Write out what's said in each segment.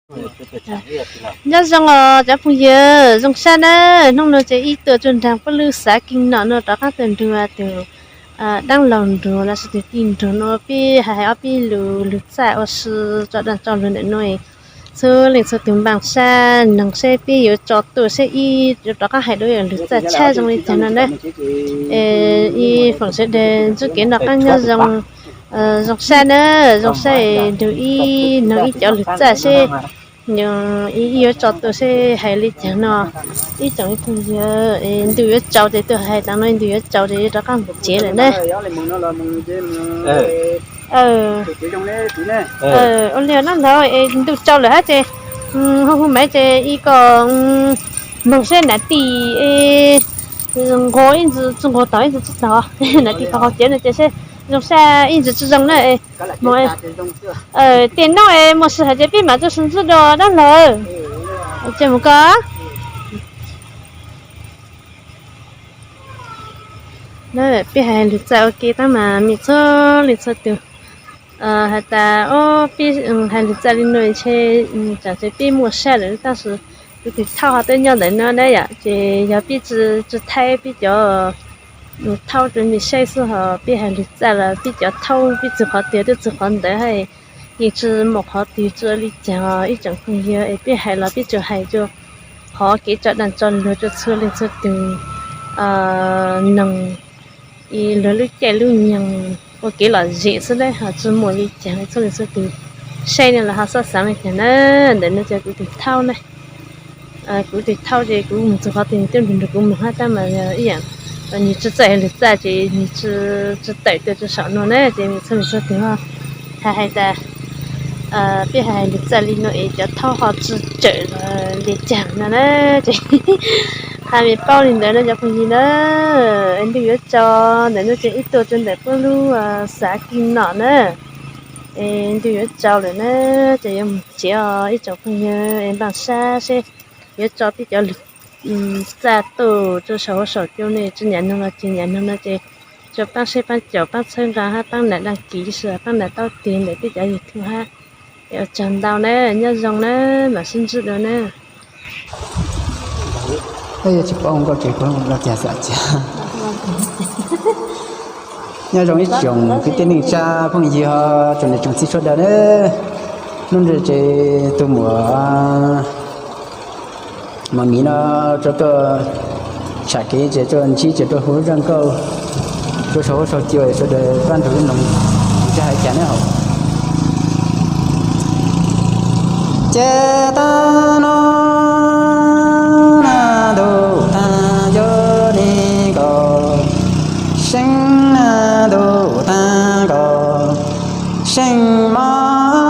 Nyob zoo os cov phooj ywg, zoo sab na. Hnub no ces ib tuaj tsuas nraag puab lub xav keeg nom no rov qaab tuaj nrug tug daab laug nrug lossis tug tij nrug no peb hais hais ob peb lug lug txaj ua si tso daam tso lug ntawm no. Txhua leej txhua tug npaaj sab noog seb peb yuav tso tuaj seb ib yuav rov qaab hais dua lug txaj tshab zoo li caag no na. Ib foom sawv daws ntsuj kev noj qaab nyob zoo, zoo sab na, zoo sab nrug ib noog ib cov lug txaj seb ib yuav tso tuaj seb hais li caag no. Ib tsoom phooj ywg, ntuj yuav tsaus ces tuaj hais taag no, ntuj yuav tsaus ces yuav rov qaab moog tsev lawm na. Ua li dlaab ntawd es ntuj tsaus lawm hab ces hu hu maiv ces ib kom moog seb nam tij nquag ib ntsis tsi nquag tog ib ntsis tsi tog, nam tij qhov qhov cev no ces seb zoo sab ib ntsis tsi zoo na. Tej nub es muaj sij hawm ces peb maam tso sib ntsib dua dlaab ntawd. Ces mus koj peb hais lug txaj ua ke taab mas mej txhua leej txhua tug has tas, o, peb hais lug txaj li no ntshe tsaam tsev peb muaj sab lawm tab sis kuv tug thaub ho tuaj nyob ntawm no na yom, ces yog peb tsi thaij peb cov thaub rua mej saib xwb, ho peb hais lug txaj los peb cov thaub peb txug qhov twg tuaj txug qhov ntawd hab, yeej tsi muaj qhov twg tsi ua li caag. Ib tsoom phooj ywg es peb hais los peb tsuas hais rua qhov kev tso daam tso lug rua txhua leej txhua tug noog luag lub caij lub nyoog ua kev lom zem xwb na, ho tsi muaj li caag. Txhua leej txhua tug saib no los ho xob xaav li caag na. Ntawm no ces kuv tug thaub na, kuv tug thaub ces kuv moog txug qhov twg nws tuaj nrug nrug kuv moog hab tab mas ib yaam nws tsi txawj hais lug txaj ces nws tsi tawm tuaj rua saum no na. Ces txhua leej txhua tug hais hais tas peb hais lug txaj li no es cov thaub ho tsi tsawm li caag no na. Ces hais mej paub li ntawd no cov phooj ywg na. Ntuj yuav tsaus ntawm no ces ib tuaj rua ntawm puab lub xav keeg nom na. Es ntuj yuav tsaus lawm na, ces yuav moog tsev os ib tsoom phooj ywg. Es npaaj sab seb yuav tso peb cov lug txaj tuaj rua saum huab saum cua ne. Tsi nyam noog los ces nyam noog no ces tsuas paab saib paab caum paab txhawb nqaa hab paab nam daaj kis lossis paab nam taub teg ntawm peb cov YouTube hab. Es ua tsaug ntau na, nyob zoo na, maam sib ntsib dua na. Tsis paub nkauj tsev kuv los cas xav cas. Nyob zoo ib tsoom kwv tij neej tsa phooj ywg ho tsoom niam tsoom txiv sawv daws na. Hnub no ces tug muam Maiv Miv no tso tuaj tsham kev ces tuaj ntsib ces tuaj hu zaj nkauj rua saum huab saum cua sawv daws pab nrug ib noog tsi hais cas neb hauv. Ces taag no na ntuj taag nco le nkaus, seeb na ntuj taag nkaus, seeb mos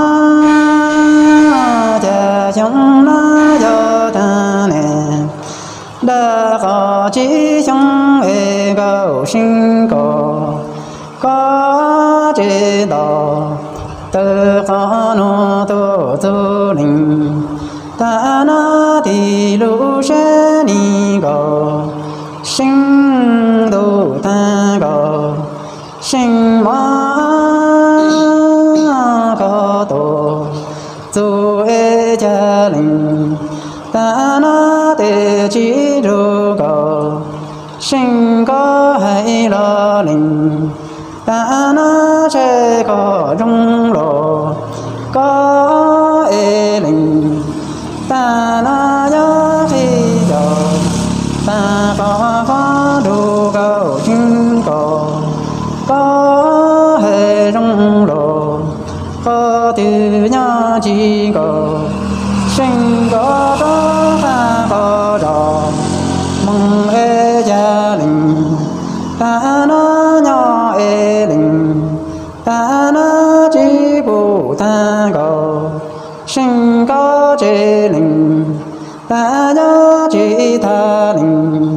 cas xyoo no yog taag ne. Dab qhov tsib xyoo es nkaus seeb nkaus, koj tsev nto tawg qhov no tuaj txug leej. Taag no tig lub sab ni nkaus, seeb ntuj taag nkaus, seeb mos koj tuaj txug es ca leej. Taag no tes tsib nrug nkaus, seeb koj hais los leej. Taag no tsheb koj zoo los koj es leej. Taag no yog qhib caug, taag qhov qhov nrug nkaus seeb nkaus, koj hais zoo los koj twb nyob tsis nkaus, seeb koj rov qab qhov zos moog es ca leej. Taag no nyob es leej, taag no tsib puj taag nkaus, seeb koj tsev leej, taag nyob tsis taag leej.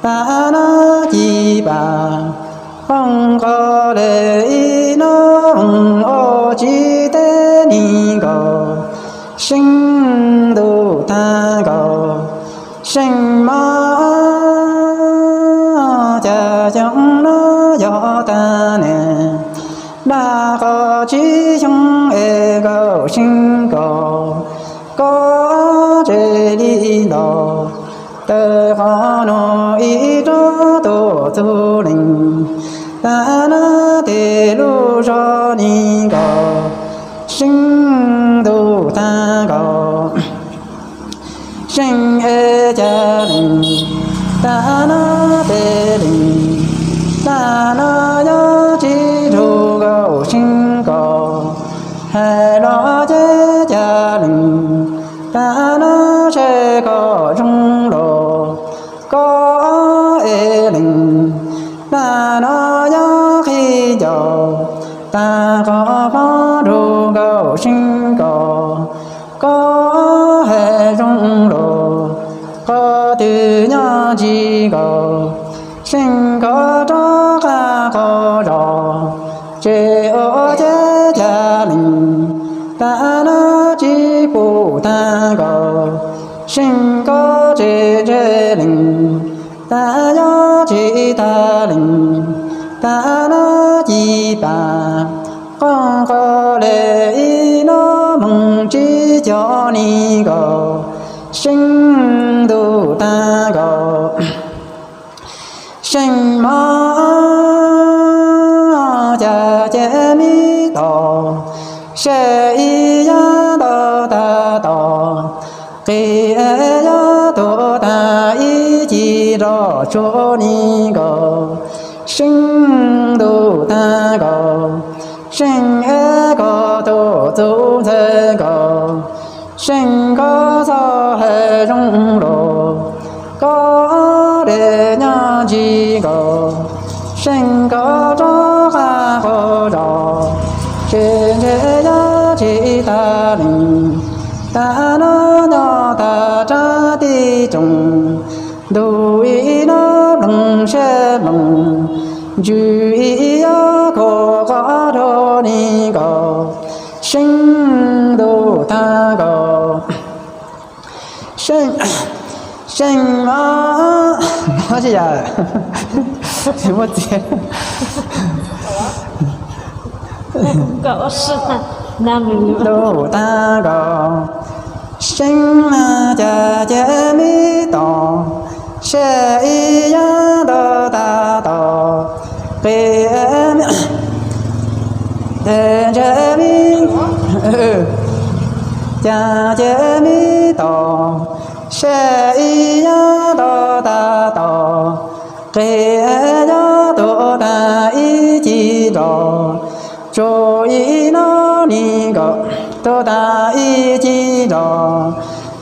Taag no ci pam qooj qos le ib nub moog ua tsib teg ni nkaus, seeb ntuj taag nkaus, seeb mos cas xyoo no yog taag ne. Dab qhov tsib xyoo es nkaus seeb nkaus, koj tsev li los, tawm qhov no ib rab tuaj txug leej, tag nab tes lub zog ni nkaus, seeb ntuj tag nkaus. Seej es ca leej, tag nab tes leej, tag nab yog tsis dhau nkaus seeb koj, hais los ces ca leej, tag nab seb koj zoo los, koj es leej, tag nab yog qhib ncaus, tag qhov pob dhau nkaus seeb koj, koj hais zoo los, qhov twg nyob ntsis nkaus, seej koj rov qab qaug zog, tseem ua ces ca leej, tag nab tsis pum tag nkaus, seej koj tsev ntse leej, tag yog tsis tag leej, tag nab ci pas, qoj qoj le ib nab moog tsib caug ni nkaus, seej ntuj tag nkaus. Seej mov ca ces me tos, seb ib yav ntau tag tos, qis yog tuag tag ib ci nroj tsuag ni nkaus, seej ntuj tag nkaus. Seej es koj tuaj txug ntxhais nkaus, seej koj txhob hais zoo los, koj dej nyob ntsis nkaus, seej koj rov qab qaug zog, tseem ntse yog tsis tag leej, tag nab nyob tag rab tij tsoom, ntuj ib nab nploog seb nploog, ntsws ib yav khuam qhov rau ni nkaus, seej ntuj tag nkaus. Seej, seej mov, mov tsis yam, muaj txiag. Ntuj tag nkaus, seej ca ces me tos, seb ib yav ntau tag tos, qis ntse me, ca ces me tos, seb ib yav ntau tag tos, qis yog tuag tag ib ci nroj, tsuag ib nab ni nkaus, tuag tag ib ci nroj,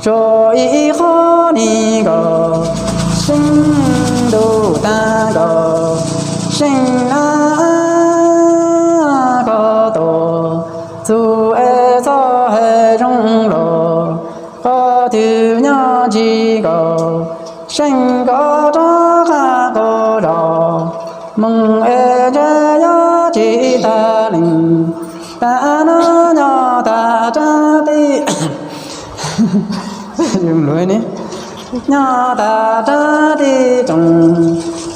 tsuag ib qho ni nkaus, seej ntuj tag nkaus, seej nab koj tuaj txug es txhob hais zoo los, qhov twg nyob ntsis nkaus, seej koj rov qab qaug zog, moog es ntse yog tsis tag leej, tag nab nyob tag rab tij nyob tag rab tij tsoom,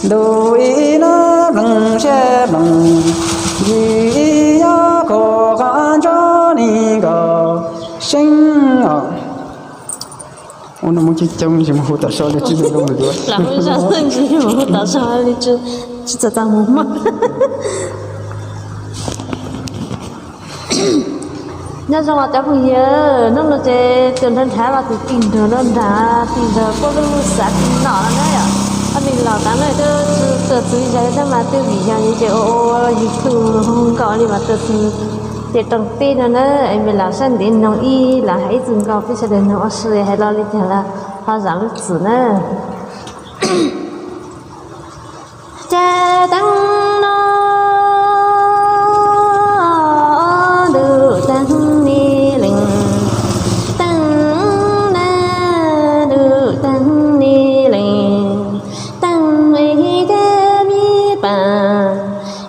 ntuj ib nab nploog seb nploog, ntsws ib yav khuam qhov rau ni nkaus, seej os. Ua no muaj coob coob tsis mus hu tom sau li tsib txoj zoo lawm duav. Lam hu zaj txog ntsis mus hu tom sau li tsib txoj tau mus mog. Nyob zoo os cov phooj ywg, hnub no ces tus nrhav nrhav los tus tig nrog nrog nrhav tig nrog puab lub lub xav tig nom no na yom. Ob neeg los tav no twb tsis tuaj txug zog tab mas twb vim yog ces ua ua YouTube nkaus li mas tuaj txug ces rooj teb no na, es me lam saib ntev noog ib lam hais ib txwm nkaus peb sawv daws noog ua si hais lo li cas los ho zam lub txim na. Ces teeb no ntuj teeb ni leej, teeb na ntuj teeb ni leej, teeb ib teb mi pas,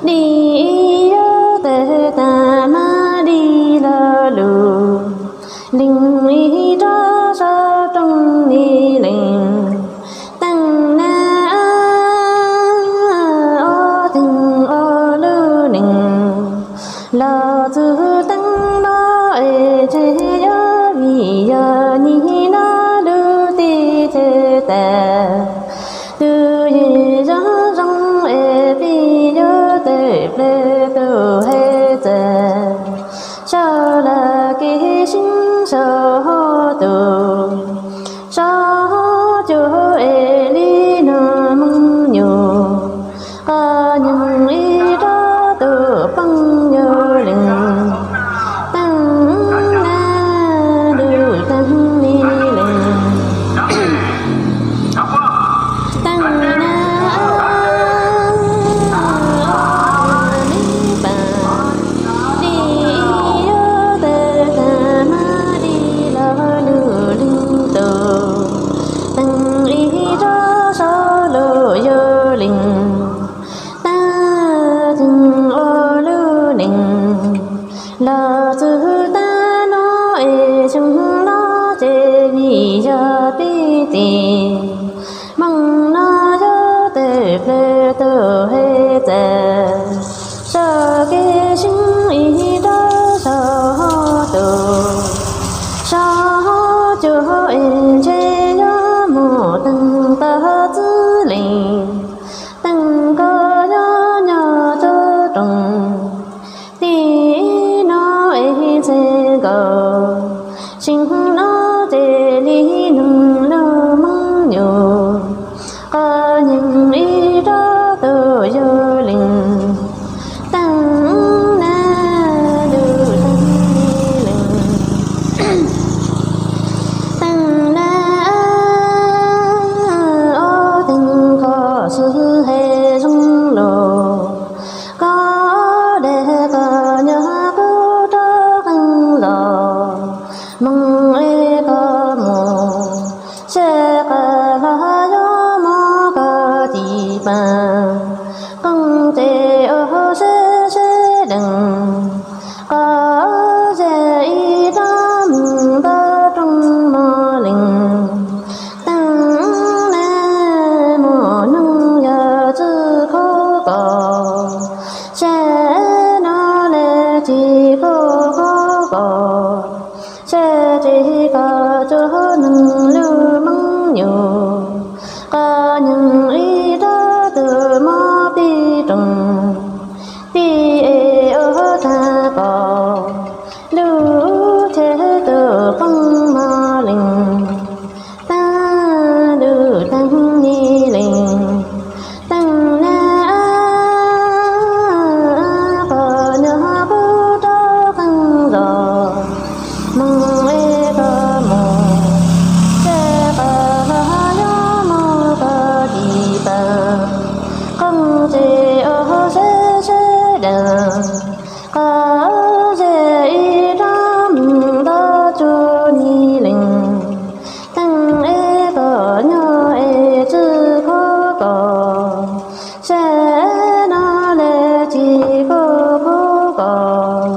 di ib yub tawg tag mas di lo lus, leej ib rov so rooj ni leej, teeb na ob teeg ob lub neej, los txug teeb no es tus, sab cuag es li no Hmoob nyuam, qhov nyeeg ib rab tus pheej yog leej, teej na lug teej ni leej, teej na li pam li yuav tawg tag hmab li los lug leej tus, teej ib rab saud los yog leej, tag teej ua lub neej los txug tag no es xyoo no ces vim yog pib tes, hmoov no yog tawm plawg tug hej txas, sab kev seeb ib rab saud tus, sab cuag es ntshe yuav mus teej tag txwj leej, teej koj yuav nyob txug rooj, tim no es ntxhe nkaus, xyoo no ces li neeg lug Hmoob nyuam, qhov nyeeg ib rab tus yog leej, teej na lug teej ni leej, teej na ob teej koj xwb hej zoo lug, koj dab koj nyob kuv rov qeej los, moog es koj mus, seb qhov lug yuav moog koj tis paab, qeej tes ua seb seb deev, koj zes ib rab moog ntawm rooj mog leej, teej na mus noog yog txwj khuv koj, sab no le tsis khuv khuv koj, sab tsis koj tsuas neeg lug Hmoob nyuam, qhov nyeeg ib rab tus mob pib rooj, pib es ua tag koj, lub chaw tus pheej mog leej, tag lug teej ni leej, teej na koj nyob kuv rov qeej los, moog es koj mus, seb qhov lug yuav moog koj tis paab, qeej tes ua seb seb deev, koj zes ib rab moog ntawm rooj ni leej, teej es koj nyob es txwj khuv koj, sab no le tsis khuv khuv koj,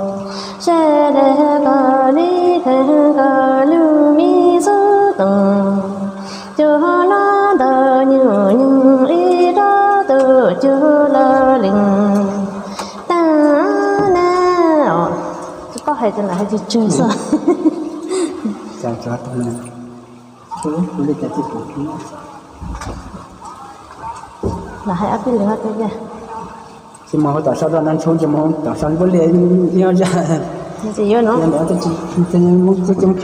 sab le koj li kheev koj lub me xub tooj, cuag lub ntawm nyuam nyoog ib rab tus cuag lug leej, tag na, tsis paub hais tas lam hais tsawg tsawg xwb. Lam hais ob peb lwm hab tau tiag. Tsis mus hauv tom sab rau nab ntshoob, tsis mus hauv tom sab npuab liaj ib ob zaj. Tsis yuav no. Ntawd tsis, tsis mus, tsis mus.